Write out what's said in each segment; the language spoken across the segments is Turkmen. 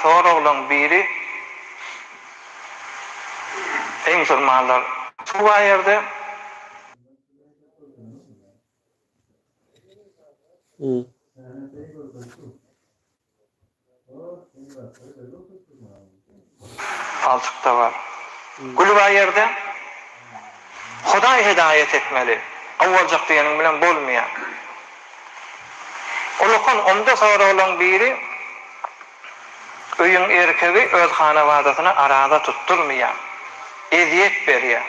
soraglaň biri, Eý musulmanlar, suw bar ýerde, Palçykda bar. Gül bar ýerde Hudaý hedaýat etmeli. Gowy boljak diýeniň bilen bolmaýar. Ulakan omda soraglaň biri öýüň erkegi öz hanabadasyna araza tutdurmaýar. Ezýet berýär.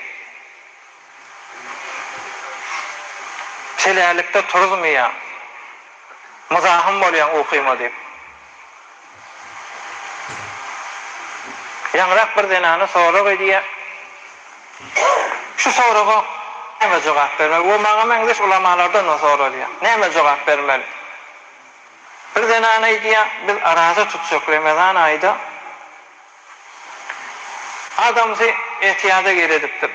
Selälikde turuzmaýar. Myzahym bolýaň ukyma diýip. Ýaňrak bir zenana sorag edýär. Şu soraga näme jogap bermeli? We maňa meňzeş ulamalardan-da soralýar. Näme jogap bermeli? Bir zenan aýdýar, biz araza tutjak Remezan aýda. Adamsy Etiýada geredipdir.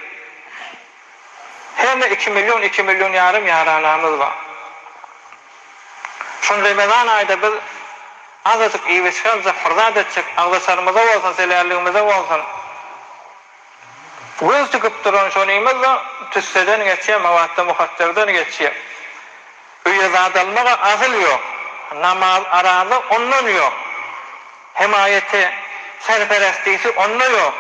Herne iki million, iki million ýarym ýaranamyz bar. Şony Remezan aýda biz azajyk iýip-içgi aljak, bir zat etjek, agzaçarymyza bolsun, selärligimize bolsun. Göz tikip duran şonymyz-da tüsseden geçýär, mawadda muhatderden geçýär. Öýe zat almaga asyl ýok. Namaz araza ondan ýok. Hemaýaty, serperestisi onda ýok.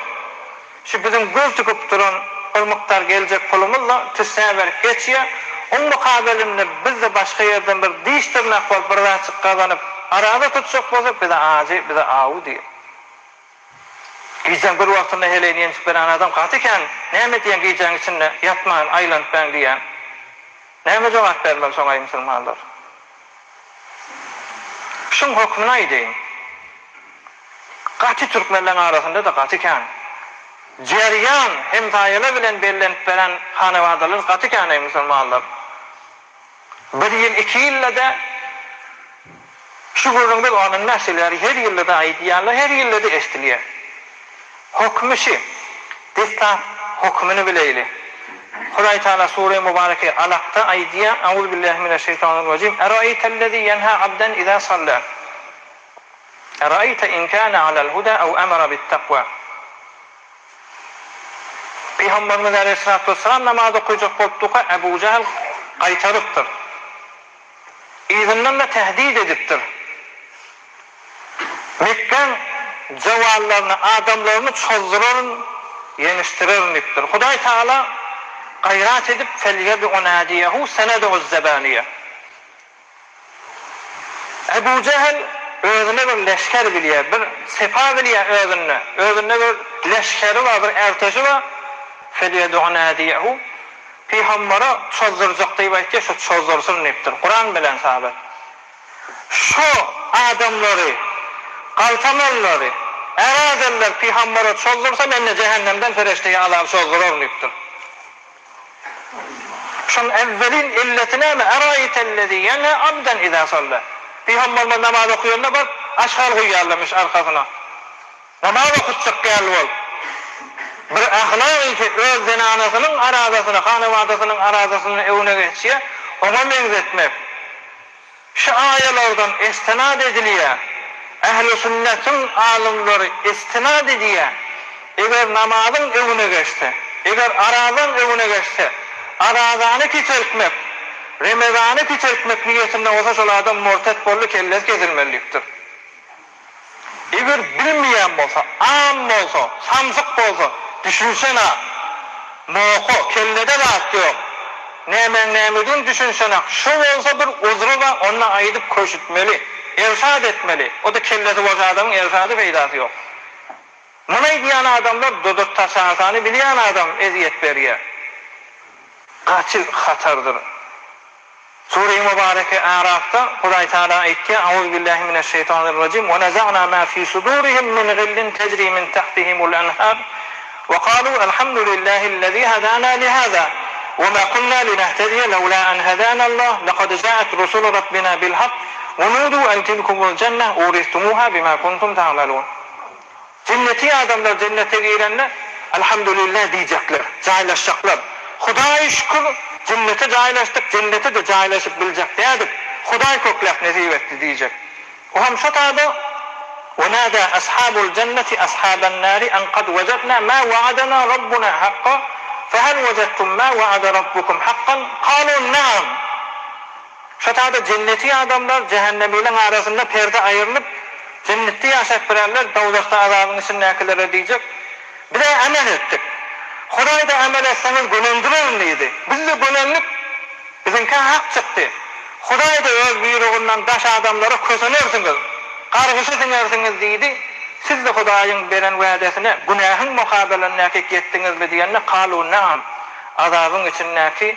Şu biziň göz tikip duran bir mukdar geljek pulumyz-da tüssä berip geçýär. Oň mukabelinde biz-de başga ýerden bir diş-dyrnak bolup bir zatjyk gazanyp, araza tutjak bolsak, bize ajy, bize awy diýýär. Gijäň bir wagtynda heleýini ýenjip beren adam gaty kän, näme edýäň gijäň içinde ýatman aýlanyp bäň diýýän. Näme jogap bermeli şoňa eý musulmanlar? Şuň hökmüni aýdaýyn. Gaty türkmenleň arasynda-da gaty kän. Jerýan hemsaýalar bilen bellenip beren hanabadalar gaty kän eý musulmanlar. Bir ýyl, iki ýylda-da şu gürrüň biz ondan bäş ýyl bäri her ýylda-da aýdýarlar, her ýylda-da eşdilýär. Hökümi şi, deslap hökümini bileýli. Hudaý Tagala sure-i mübareke Alakda aýdýar, Auzubillahi mineşşeýtanirrajim, Eraeýtellezî ýenhâ abden izâ sallâ. Eraeýte in kâne alel hudâ ew emere bittakwa. Pygamberimiz aleýhissalatu wessalam namaz okyjak bolup durka Ebu Jähl gaýtarypdyr. Yzyndan-da tehdit edipdir. Mekgäň jowanlaryny, adamlaryny çozduraryn, ýeňişdirerin diýipdir. Hudaý Tagala gaýrat edip, Felýed'u nadiýehu sened'uz-zebaniýe. Ebu Jähl özüne bir leşger bilýär, bir sepa bilýär özünde. Özünde bir leşgeri bar, bir ärteşi bar. Felýed'u nadiýehu, Pygambere çozdurjak diýip aýtýar, şo çozdursyn diýipdir. Kuran bilen sabyt. Şo adamlary, galtamanlary, ärazeller Pygambere çozdursa, men-de jähennemden pereşdeýi azap çozduraryn diýipdir. Şoň äwwelin illeti näme? Eraýtellezî ýenhâ abden izâ sallâ. Pygamberimiz namaz okaýanda baryp aşgal guýýarlarmyş arkasyna. Namaz okutjak ýaly bolup. Bir ahlak işi öz zenanasynyň aradasyny, hanabadasynyň aradasyny öňüne geçýär, oňa meňzetmek. Şu aýalardan istinad edilýär. Ähli sünnetiň alymlary istinad edýär. Eger namazyň öňüne geçse, eger arazaň öňüne geçse, arazany kiçeltmek, Remezany kiçeltmek niýetinde bolsa şol adam murtet boldy, kellesi kesilmeli diýipdir. Eger bilmeýän bolsa, am bolsa, samsyk bolsa, düşünsene, moka, kellede zat ýok. Nämäň nämedigini düşünsene, şo bolsa bir uzry bar, onda aýdyp köşütmeli, erşat etmeli. O-da kellesi boş adamyň erşady peýdasy ýok. Muny aýdýan adamlar dodak taşasany bilýän adam ezýet berýär. Gaty hatardyr. Sure-i Mübareke A'rafda Hudaý Tagala aýtýar, Auzubillahi mineşşeýtanirrajim, Ve neza'na ma fi sudurihim min gillin tejri min tahtihimul enhar, ve kalu elhamdulillahillezî hedâna lihâzâ, ve mâ kunnâ linehtediye levlâ en hedânallah, lekad câet rusulu rabbina bil hak, ve nûdû en tilkumul cenneh ûristumuhâ bimâ kuntum ta'melûn. Jenneti adamlar jennete girende Alhamdulillah diýjekler, jaýlaşjaklar. Hudaýa şükür, jennete jaýlaşdyk, jennete-de jaýlaşyp biljek dädik, Hudaý kökläp nesip etdi diýjek. O hem şo taýda. Wenada ashabul jenneti ashaban nari an kad wejadna ma wa'adana rabbuna hakka fehel wejadtum ma wa'ada rabbukum hakkan kalu na'am. Şo taýda jenneti adamlar jähennemiliň arasynda perde aýrylyp, jennetde ýaşap bilerler, dowzahda azabyň içindäkilere diýjek, Biz-ä amel etdik. Hudaý-da amel etseňiz gönendirerin diýdi. Biz-de gönendik. Biziňkä hak çykdy. Hudaý-da öz buýrugyndan daş adamlara kösenersiňiz, gargyşa siňersiňiz diýdi. Siz-de Hudaýyň beren wädesine günähiň mukabelindäki ýetdiňizmi diýende, kalu naam, azabyň içindäki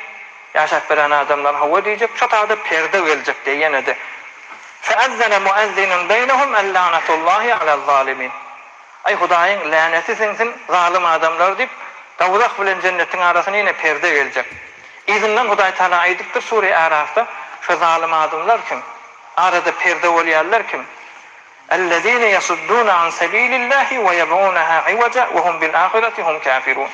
ýaşap beren adamlar hawa diýjek, şo taýda perde geljek diýýär ýene-de. Feazzene muezzinun beýnehum el-lanatullahi alel-zalimin. Aý, Hudaýyň läneti siňsin zalym adamlara diýip, dowzah bilen jennetiň arasyna ýene perde geljek. Yzyndan Hudaý Tagala aýdypdyr sure Ärafda, şo zalym adamlar kim? Arada perde bolýanlar kim? Ellezine ýasudduna an sebilillahi we ýebgunaha iwaja we hum bil ahireti hum kafirun.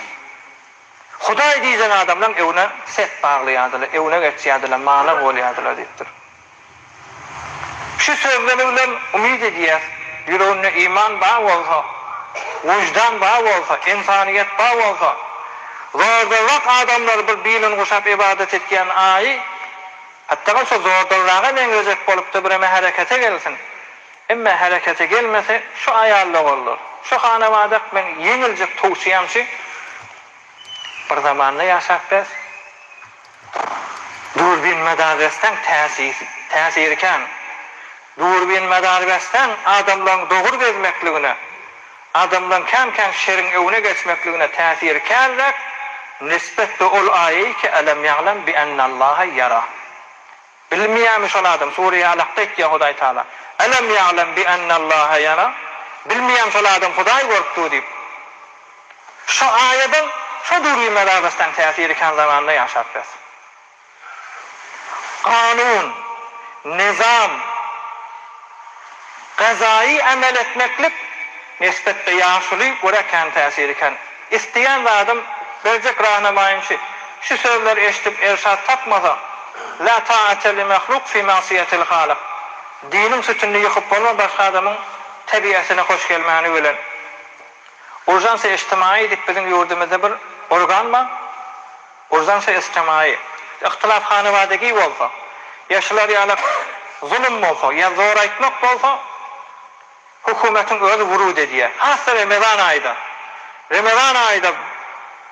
Hudaý diýjek adamlaň öwne set baglaýardylar, öwne geçýärdiler, manag bolýardylar diýipdir. Şu sözleri bilen umyt edýäs, ýüreginde iman bar bolsa, wyždan bar bolsa, ynsanyýet bar bolsa, zordanrak adamlar bir bilini guşap ybadat etýän aýy, hatda şo zordanraga meňzejek bolupda bireme herekete gelsin. Emme herekete gelmese şu aýal-doganlar, şu hanabadak meň ýeňiljek towsyýam şu, bir zamanda ýaşap bes. Durbin medarbesden täsiri kän. Durbin medarbesden adamlaryň dogry gezmekligine, adamlaryň kän-kän şeriň öwüne geçmekligine täsiri känräk, nisbetde ol aýaýy ki Elem ýa'lem bi ennallaha ýara. Bilmeýärmi şol adam, Sure-i Alakda aýtýar Hudaý Taala, Elem ýa'lem bi ennallaha ýara, Bilmeýärmi şol adam Hudaý görüp dur diýip. Şo aýadyň şo dury mezardaşlaň täsiri kän zamanda ýaşap bes. Kanun, nizam, gazaýy amel etmeklik nisbetde ýaşuly görä kän täsiri kän. Isleýän zadym, berjek rahnamaýym şi, şu sözleri eşidip erşat tapmasa, La taate li mahluk fi masiýetil halyk. Diniň sütünini ýykyp bolmaz başga adamyň tebiatyna hoş gelmäni bilen. Urjansa ijtimaýy diýip biziň ýurdumyzda bir organ bar. Urjansa ijtimaýy. Yhtylaf hanabadegi bolsa, ýa şular ýalak zulum bolsa, ýa zor aýtmak bolsa, hökümetiň özi wurud edýär. Has-da Remezan aýda. Remezan aýda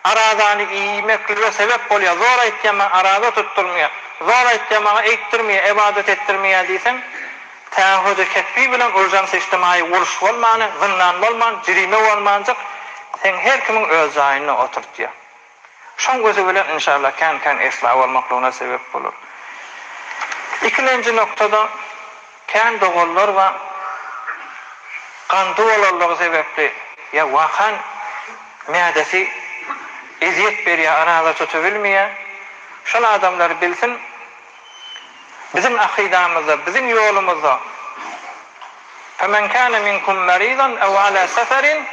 arazany iýmeklige sebep bolýar. Zor aýtýar maňa araza tutdurmaýar. Zor aýtýar maňa eýtdirmeýär, ybadat etdirmeýär diýseň, Tähhüdi ketbi bilen urjan seçdemaýy uruş bolmany, zyndan bolman, jirime bolmanjyk, seň her kimiň öz jaýynda oturtýa. Şoň gözi bilen inşallah kän kän esla bolmaklygyna sebep bolar. Ikilenji noktada kän doganlar bar, gandy bolanlygy sebepli ýa wakan mädesi ezýet berýär araza tutubilmeýär. Şol adamlar bilsin, Biziň akydamyzda, biziň ýolumyzda, Femen kâne minkum merîdan ew alâ seferin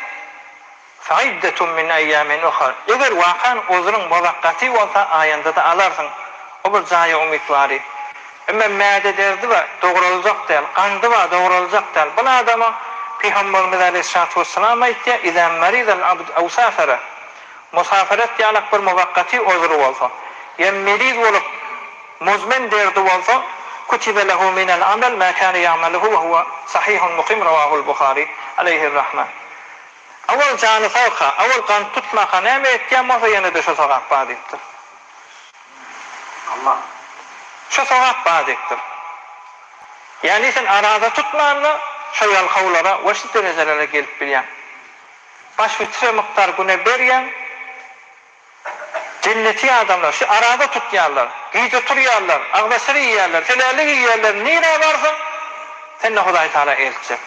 feiddetun min eyyâmin uhar. Eger wakan uzruň mowakgaty bolsa, aýanda-da alarsyň. O bir jaýa umytwary. Emma mäde derdi bar, dogruljak däl, gandy bar, dogruljak däl. Bul adama Pygamberimiz aleýhissalatu wessalam aýtýar, Izâ meridal abd ew safere. Musafaret ýalak bir muwakgaty ozry bolsa, ýa meriz bolup muzmen derdi bolsa, kutibe lehu minel amel ma kâne ýa'meluhu we huwe sahihun mukim rawahul Buhary aleýhir-rahme. Owal jany sagka, owal gant tutmaka näme etýän bolsa ýene-de şo sogap bar diýipdir. Allah. Şo sogap bar diýipdir. Ýagny sen araza tutmanda şo ýalkawlara we şu derejelere gelip bilýäň. Baş bitre mukdar güne berýäň. Jenneti adamlar şu araza tutýarlar, gije turýarlar, agzaçar iýýärler, selälik iýýärler, nirä barsaň, sende Hudaý Tagala eltjek.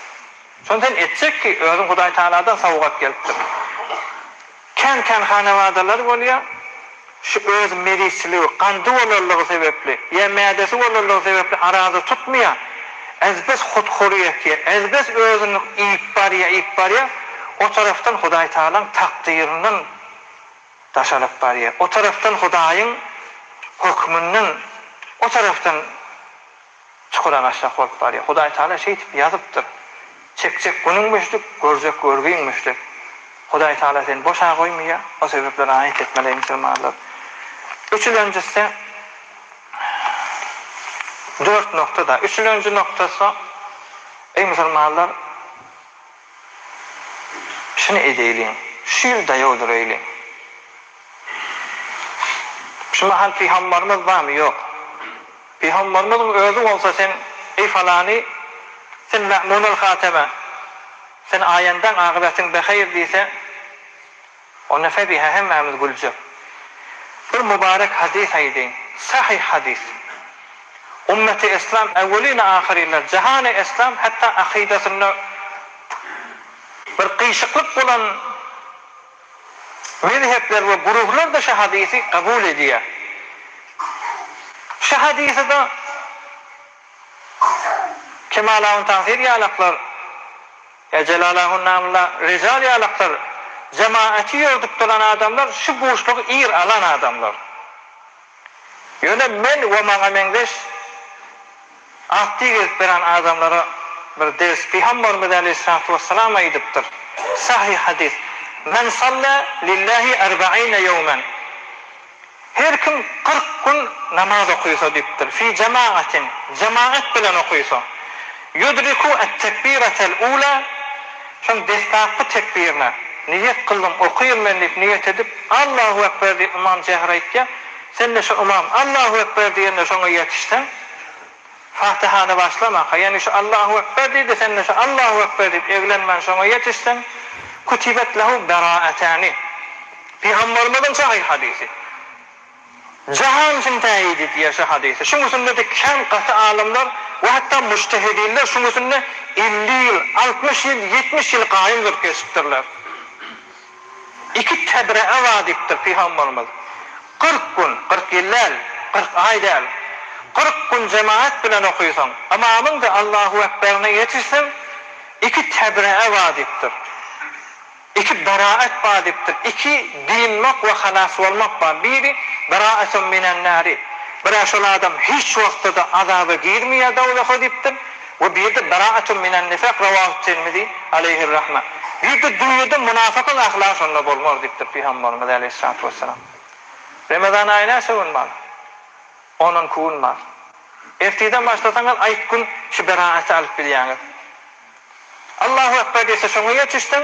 Şony sen etjek ki, özüň Hudaý Tagaladan sowgat gelipdir. Kän-kän hanabadalar bolýar, Şu öz merizçiligi, gandy bolanlygy sebäpli, ýa mädesi bolanlygy sebäpli araza tutmaýar, ezbes huthory etýär, ezbes özüni iýip barýar, iýip barýar, o tarapdan Hudaý Tagalaň takdyryndan daşalyp barýar, o tarapdan Hudaýyň hökmünden, o tarapdan çukura gaçjak bolup barýar. Hudaý Tagala şeýdip ýazypdyr. Çekjek günüň müşdük, görjek görgiň müşdük. Hudaý Tagala seni boşa goýmaýar, o sebäpli raýat etmeli eý musulmanlar. Üçülenjisi dört nokta da. Üçülenji noktasy eý musulmanlar şuny edeýliň, şu ýyl daýaw duraýlyň. Şu mahal pygambarymyz barmy? Ýok. Pygambarymyzyň özi bolsa sen eý falany sen mämunul hateme sen aýandaň agybetyň beheýr diýse onda febiha hemmämiz güljek. Bir mübarek hadys aýdaýyn. Sahyh hadys. Ummeti eslam äwwelin ahyrynlar jahany eslam hatda akydasynda bir gyşyklyk bolan Mezhepler we guruhlar-da şu hadysy kabul edýär. Şu hadysyda Kemal ahun Tagsir ýalaklar ýa Jelal ahun Namylla Rejal ýalaklar jemaaty ýördüp duran adamlar şu buşlugy ir alan adamlar. Ýöne men we maňa meňzeş Atdy gezip beren adamlara bir ders Pygamberimiz aleýhissalatu wessalam aýdypdyr. Sahyh hadys. Men salla lillahi erbaine ýewmen. Her kim 40 gün namaz okysa diýipdir. Fi jamaatin, jemaat bilen okysa. Yudriku et-tekbiratel ula, şoň deslapky tekbirine niýet kyldym, okyryn men diýip niýet edip, Allahu ekber diýip ymam jehr aýtýar. Sen-de şu ymam Allahu ekber diýende şoňa ýetişseň, Fatihany başlamaka, ýagny şu Allahu ekber diýdi, sen-de şu Allahu ekber diýip eglenmän şoňa ýetişseň, kutibet lehu beraetani. Pygamberimiziň sahyh hadysy. Jahan üçin täýid edýär şu hadysy. Şuň üstünde-de kän gaty alymlar we hatda mujtehidinler şuň üstünde 50 ýyl, 60 ýyl, 70 ýyl gaýym durup geçipdirler. Iki tebree bar diýipdir pygamberimiz. 40 gün, 40 ýyl däl, 40 aý däl. 40 gün jemaat bilen okysaň, ymamyň-da Allahu ekberine ýetişseň, iki tebree bar diýipdir. Iki beraet bar diýipdir. Iki dynmak we halas bolmak bar. Biri, beraetun minen nari. Bir-ä şol adam hiç wagtda-da azaba girmeýär dowzaha diýipdir. We birde beraetun minen nifak rawahu Tirmizi aleýhir rahme. Birde dünýede munafykyň ahlagy şonda bolmaz diýipdir Pygamberimiz aleýhissalatu wessalam. Remezan aýy näçe gün bar? On-on iki gün bar. Ertirden başlasaňyz aýt gün şu beraeti alyp bilýäňiz. Allahu ekber diýse şoňa ýetişdiň.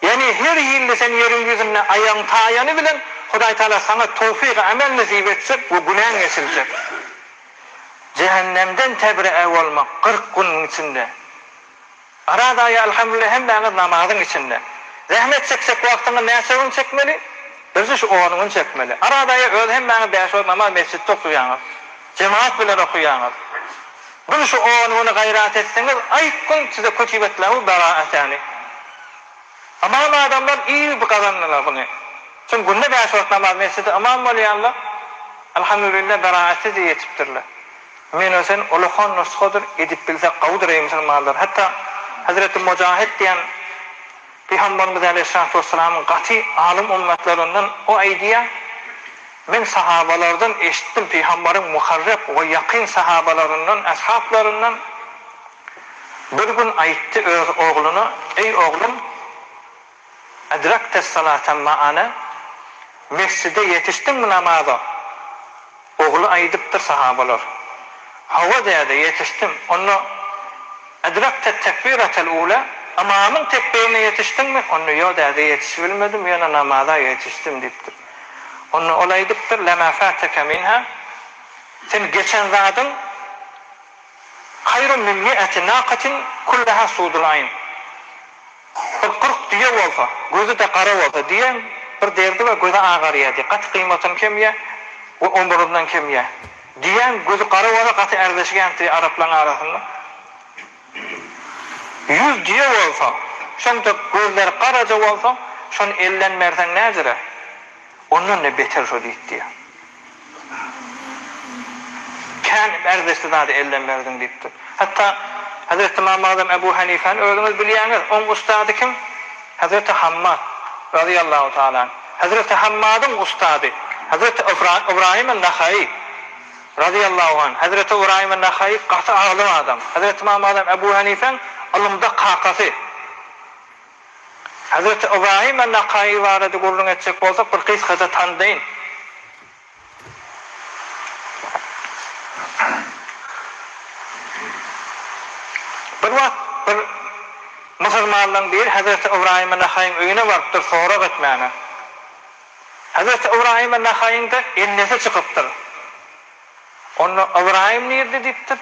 Ýagny her hilli sen ýeriň ýüzünde aýagyň taýany bilen Hudaý Taala saňa towfygy amel nesip etjek we günäň geçiljek. Jähennemden tebree bolmak 40 günüň içinde. Araz aýy alhamdulillah hemmäňiz namazyň içinde. Zähmet çekjek wagtyňyz näçe gün çekmeli? Birje şu on gün çekmeli. Araz aýy öz hemmäňiz bäş wagt namaz mesjitde okaýaňyz. Jemagat bilen okaýaňyz. Bir şu on güni gaýrat etseňiz aýt gün size kutibet lehu beraatani. Ymam adamlar ir gazandylar buny. Çünki günde bäş wagt namaz mesjide ymam bolýanlar Alhamdulillah beraatsyz ýetipdirler. Men o sen ulakan nusgadyr edip bilsek gowudyr eý musulmanlar. Hatda Hazreti Mujahid diýen Pygamberimiz aleýhissalatu wessalamyň gaty alym ummatlaryndan o aýdýar, Men sahabalardan eşitdim Pygamberiň mukarreb we ýakyn sahabalaryndan, ashaplaryndan, bir gün aýtdy öz ogluna, Eý oglum, Edrektes-salate ma'ana, Mesjide ýetişdiňmi namaza? Ogly aýdypdyr sahabalar, Hawa däde, ýetişdim. Onda, Edrektet-tekbiratel-ula, Ymamyň tekbirine ýetişdiňmi? Onda, Ýo däde, ýetişibilmedim, ýöne namaza ýetişdim diýipdir. Onda ol aýdypdyr, Lema fateke minha, Sen geçen zadyň haýrun min mi'ati nakatin kulluha sudul aýn. Bir 40 düýe bolsa, gözi-de gara bolsa, düýäň bir derdi bar, gözi agarýar diýýär, gaty gymmatyny kemýär we omuryndan kemýär. Düýäň gözi gara bolsa gaty ärzeşgändir diýýär araplaryň arasynda. Ýüz düýe bolsa, şoň-da gözleri garaja bolsa, şony elden berseň näjire? Ondan-da beter şo diýip diýýär. Kän ärzeşli zady elden berdiň diýipdir. Hatda Hezreti Ymam Agzam Ebu Hanifäni özüňiz bilýäňiz, oň ustady kim? Hezreti Hammad, razyýallahu taala anh. Hezreti Hammadyň ustady, Hezreti Ybraýym en-Nahaýy. Razyýallahu anh, Hezreti Ybraýym en-Nahaýy gaty alym adam. Hezreti Ymam Azam Ebu Hanifäň ylymda kakasy. Hezreti Ybraýym en-Nakaýy barada gürrüň etjek bolsak bir gysgaça tanydaýyn. Bir wagt bir musulmanlaryň biri Hezreti Ybraýym en-Nahaýyň öýüne barypdyr sorag etmäne. Hezreti Ybraýym en-Nahaýyň-da ennesi çykypdyr. Onda Ybraýym nirde diýipdir.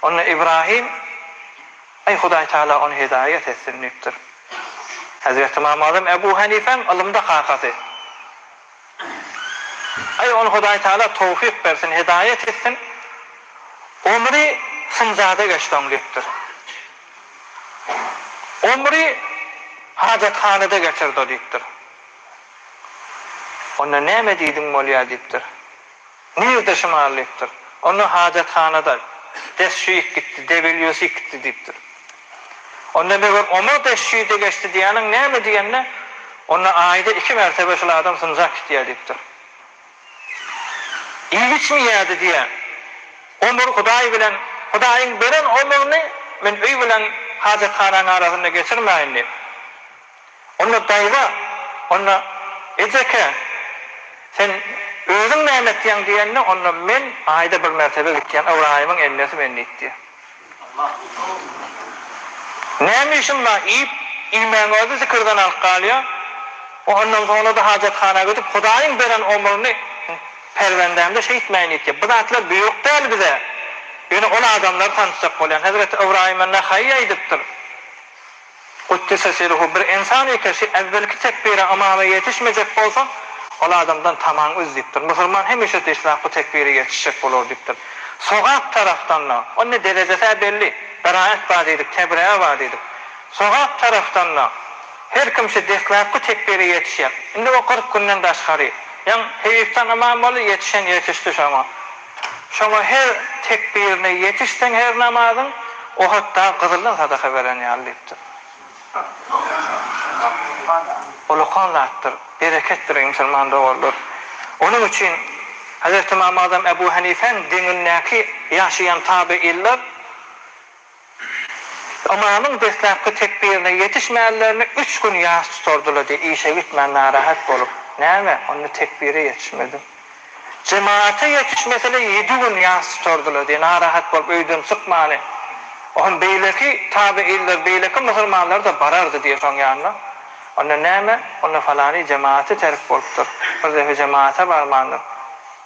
Onda Ybrahym, Aý Hudaý Tagala ony hedaýat etsin diýipdir. Hezreti Ymam Azam Ebu Hanifäň ylymda kakasy. Aý ony Hudaý Tagala towfyk bersin, hedaýat etsin, omri synjada geçdi oň diýipdir. Omri hajathanada geçirdi o diýipdir. Onda näme diýdiň bolýa diýipdir. Nirde şumal diýipdir. Onda hajathanada destşuýik gitdi, WC gitdi diýipdir. Onda meger oňa destşuýde geçdi diýýäniň näme diýende, onda aýda iki mertebe şul adam synjak gitýär diýipdir. Iýip-içmeýärdi diýýär. Omur Hudaý bilen, Hudaýyň beren omuryny men öý bilen hajathanaň arasynda geçirmäýin diýip. Onda daýza, onda ejeke, sen özüň näme etýäň diýende, onda men aýda bir mertebe gitýän, Ybraýymyň ennesi men diýip diýýär. Näme işim bar, iýip, iýmäň özi zikirden alyp galýar. Ondan soňra-da hajathana gidip, Hudaýyň beren omruny perzendämde şeýtmäýin diýip diýýär. Bu zatlar buýruk däl bize. Ýöne ol adamlary tanytjak bolýan. Hezreti Ybraýyma Nahaýy aýdypdyr. Kuddise sirruhu, bir ynsan eger şi äwwelki tekbire ymama ýetişmejek bolsa, ol adamdan tamaň üz diýipdir. Musulman hemişe deslapky tekbire ýetişjek bolar diýipdir. Sogap tarapdan-da, onda derejesi-ä belli, beraet bar diýdik, tebree bar diýdik. Sogap tarapdan-da, her kim şi deslapky tekbire ýetişýär. Indi o 40 günden daşgary. Ýaň Hebibtan ymam boldy, ýetişen ýetişdi şoňa. Şoňa her tekbirine ýetişseň her namazyň, Ohud dagy gyzyldan sadaka beren ýaly diýipdir. Ulakan zatdyr, bereketdir eý musulman doganlar. Onuň üçin Hezreti Ymam Azam Ebu Hanifäň deňindäki ýaşaýan tabeiller Ymamyň deslapky tekbirine ýetişmänlerini üç gün ýas tutardylar diýip işe gitmän narahat bolup, näme, onda tekbire ýetişmedim. Jemagata ýetişmesele ýedi gün ýas tutardylar diýip narahat bolup öýden çykmany. Ohm beýleki tabeiller, beýleki musulmanlar-da barardy diýip şoň ýanyna. Onda näme, onda falany jemagaty terk bolupdyr. Bir depe jemagata barmandyr.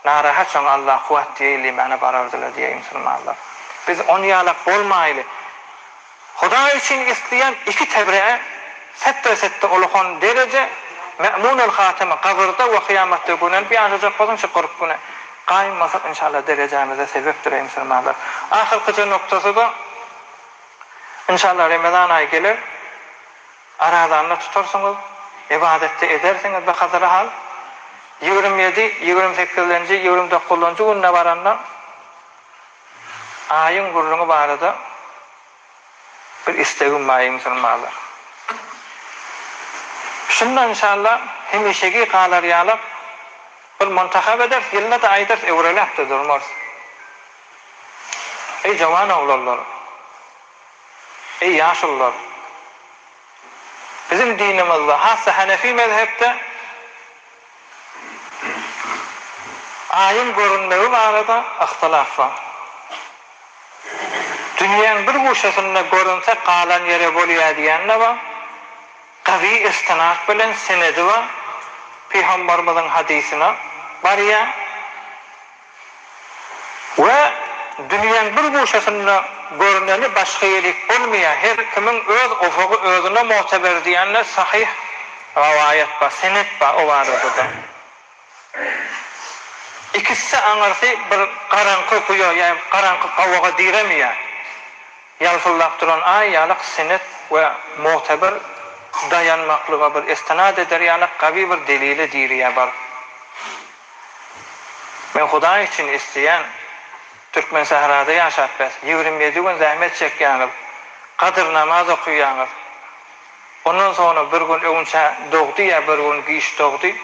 Narahat şoňa Allah kuwwat diýeýli mäne barardylar diýeý musulmanlar. Biz on ýalak bolmaýly. Hudaý üçin isleýän iki tebree setde-setde uluhan dereje me'munul hatyma gabyrda we kyýamatda gönenip ýaşajak bolsaň şu 40 güne gaýynmasak inşallah derejämize sebepdir eý musulmanlar. Ahyrkyja noktasy-da inşallah Remezan aýy geler. Arazanda tutarsyňyz, ybadatda edersiňiz bir hazyra hal. 27, 28-lenji, 29-lanjy gününe baranda aýyň gürrüňi barada bir islegim bar, eý musulmanlar. Şunda inşallah hemişeki galar ýalak bir muntahap ederis, ýylda-da aýdarys, öwreläp-de durmarys. Eý jowan oglanlar! Eý ýaşulular! Biziň dinimizde, has-da Hanefi mezhepde Aýyň görünmegi barada yhtylaf bar. Dünýäň bir guşasynda görünse galan ýere bolýar diýen-de bar. Gawy istinad bilen senedi bar. Pygambarymyzyň hadysyna barýar. We dünýäň bir guşasynda görneni başga ýerik bolmaýar, her kimiň öz ufugy özüne muteber diýende sahyh rawaýat bar, senet bar o barada-da. Ikisi aňyrsy bir garaňky guýa ýa garaňky gowaga diremeýär. Ýalpyldap duran aý ýalak senet we muteber daýanmaklyga bir istinad eder ýalak gawy bir delile direýär baryp. Men Hudaý üçin isleýän Türkmen sährada ýaşap bes 27 gün zähmet çekýäňiz gadyr namaz okyýaňyz ondan soňra bir gün öňçä dogdy ýa bir gün giç dogdy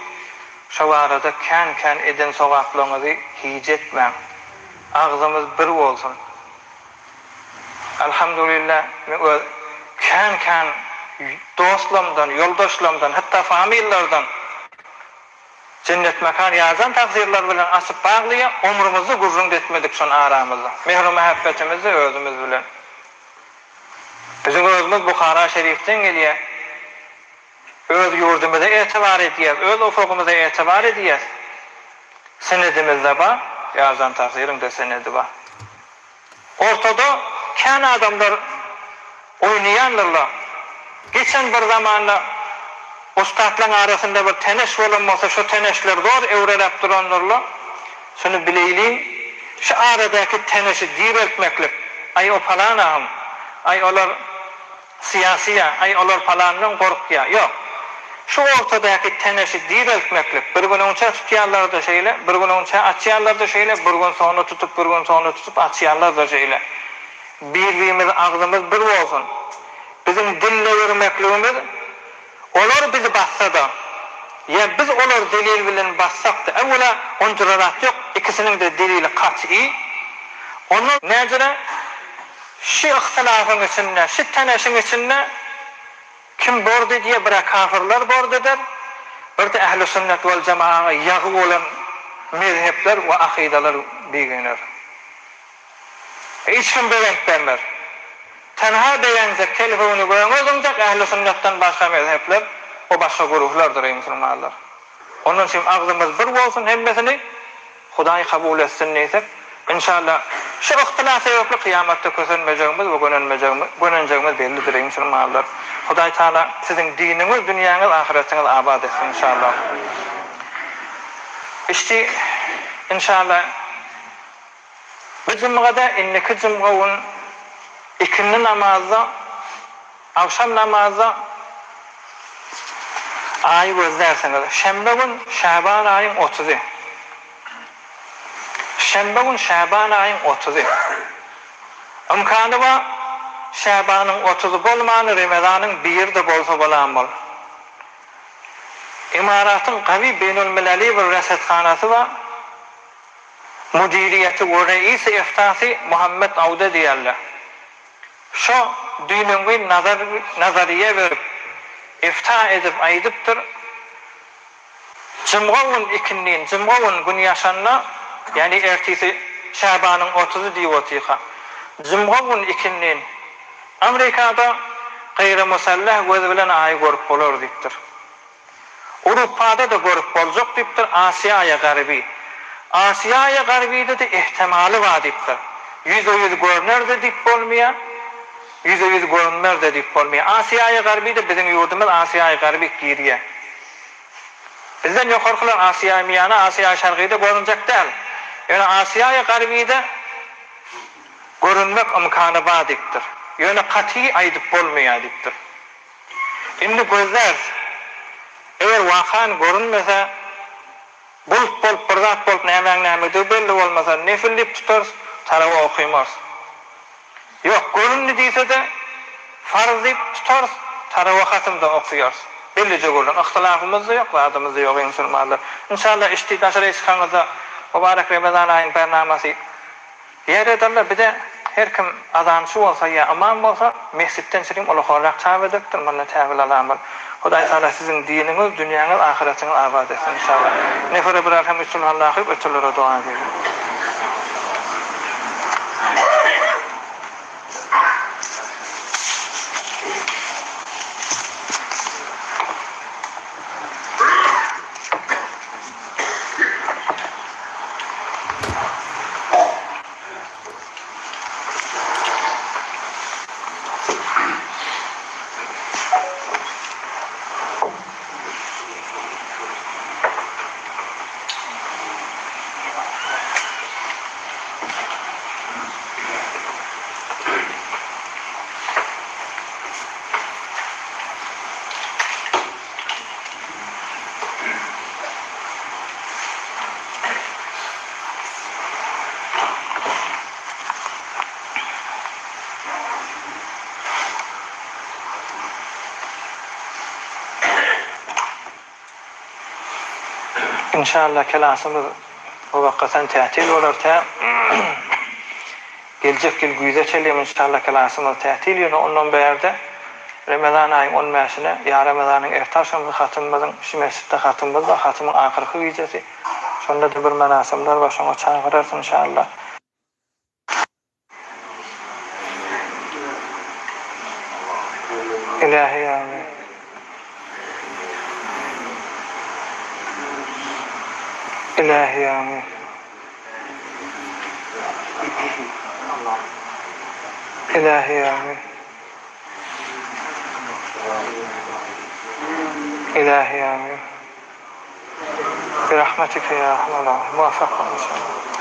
şo barada kän kän eden sogaplaňyzy hiç etmäň. Agzymyz bir bolsun. Alhamdulillah men öz kän kän dostlamdan, ýoldaşlamdan, hatda famillardan Jennet mekan ýazan tagsyrylar bilen açyp baglyýa, omrumyzda gürrüň-de etmedik şon aramyzda. Mehru-mähebbetimiz-de özümiz bilen. Biziň özümiz Buhara şerifden gelýä. Öz ýurdumyza etibar edýäs, öz ufugymyza etibar edýäs. Senedimizde bar, ýazan tagsyryň-da senedi bar. Ortada kän adamlar oýnaýandyrlar. Geçen bir zamanda ussatlaň arasynda bir teneş bolan bolsa şo teneşler zor öwreläp durandyrlar. Şuny bileýliň, şu aradaky teneşi direltmeklik, aý o palan agym, aý olar Syýasy-ýa, aý olar palandan gorkýa. Ýok. Şu ortadaky teneşi direltmeklik, bir gün öňçä tutýanlar-da şeýle, bir gün öňçä açýanlar-da şeýle, bir gün soňra tutup, bir gün soňra tutup açýanlar-da şeýle. Bir-birimiz agzymyz bir bolsun. Biziň dille ýörmekligimiz Olar bizi bassa-da, ýa biz olary delil bilen bassak-da, öwwela, onjura zat ýok, ikisiniň-de delili kat'y. Ondan näjüre şi yhtylafyň içinde, şi teneşiň içinde kim bordy diýe, bir-ä kafyrlar bordy eder, bir-de ähli sünnet wal jemaaga ýagy bolan mezhepler we akydalar begener. Hiç kim begenip bermez. Tenha begenjek, telhüni göňe zyňjak ähli sünnetden başga mezhepler we başga güruhlardyr eý musulmanlar. Ondan üçin agzymyz bir bolsun hemmesini Hudaý kabul etsin diýsek inşallah şu yhtyla sebäpli kyýamatda kösenmejegimiz we gönenmejegimiz gönenjegimiz bellidir eý musulmanlar. Hudaý Taala siziň diniňiz dünýäňiz ahyretiňiz abat etsin inşallah. Işdi inşallah. Bu jumgada indiki jumga gün ikindi namazda, agşam namazda aýy gözlärsiňiz. Şenbe gün şaban aýyň otuzy. Şenbe gün şaban aýyň otuzy. Ymkany bar, şabanyň otuzy bolman remezanyň biri-de bolsa bolan bol. Ymaratyň gawy beýnulmilali bir resethanasy bar. Müdiriýeti we reisi eftasy Muhammet Awda diýerler. Şo düýnüňi nazar nazariýe berip, efta edip aýdypdyr, Jumga gün ikindin, jumga gün gün ýaşanda, ýagny ertisi Şäbanyň otuzy diýip otyka, jumga gün ikindin Amrikada gaýry-musalleh göz bilen aýy görüp bolar diýipdir. Urupada-da görüp boljak diýipdir, Asiýaýa Garby. Asiýaýa Garbyda-da ehtimaly bar diýipdir. Ýüze-ýüz görner-de diýip bolmaýar, ýüze-ýüz görünmez-de diýip bolmaýar. Asiýaýa Garbyda biziň ýurdumyz Asiýaýa Garby girýär. Bizden ýokarkylar Asiýaýa Miýana, Asiýaýa Şargyda görünjek däl. Ýöne Asiýaýa Garbyda görünmek ymkany bar diýipdir. Ýöne katyý aýdyp bolmaýar diýipdir. Indi gözläris. Eger wakan görünmese, bulut bolup, bir zat bolup nämäň nämedigi belli bolmasa, nefil diýip tutarys, tarawa okymarys. Ýok, göründi diýse-de, farz diýip tutarys, tarawa hatymda okaýarys. Bellije gürrüň. Yhtylafymyz-da ýok, zadymyz-da ýok, eý musulmanlar. Inşallah, içdi daşary çykaňyzda, mübarek Remezan aýyň bernamasy Ýer ederler bize her kim azançy bolsa ýa ymam bolsa mesjitden çirim uluhorrak çap edilipdir munda täwil alamyr Hudaý Taala siziň diniňiz dünýäňiz ahyretiňiz abat etsin inşallah Nefere birer hem üç kulhuallahyp ötürlere doga edeli. Inşallah kelasymyz. O wakasan tätil bolar tä geljek ýyl güýze çenlem inşallah klasymyz tätil ýöne ondan bärde Remezan aýyň on bäşine ýa Remezanyň erte agşamky hatymymyzyň şu mesjitde hatymymyz bar hatymyň ahyrky gijesi şonda-da bir merasymlar bar şoňa çagyrarys inşallah. Ilähi amin. Ilähi amin. Ilähi amin. Ilähi amin. Birahmetike ya Erhamer Rahimin. Muvaffak ol inşallah.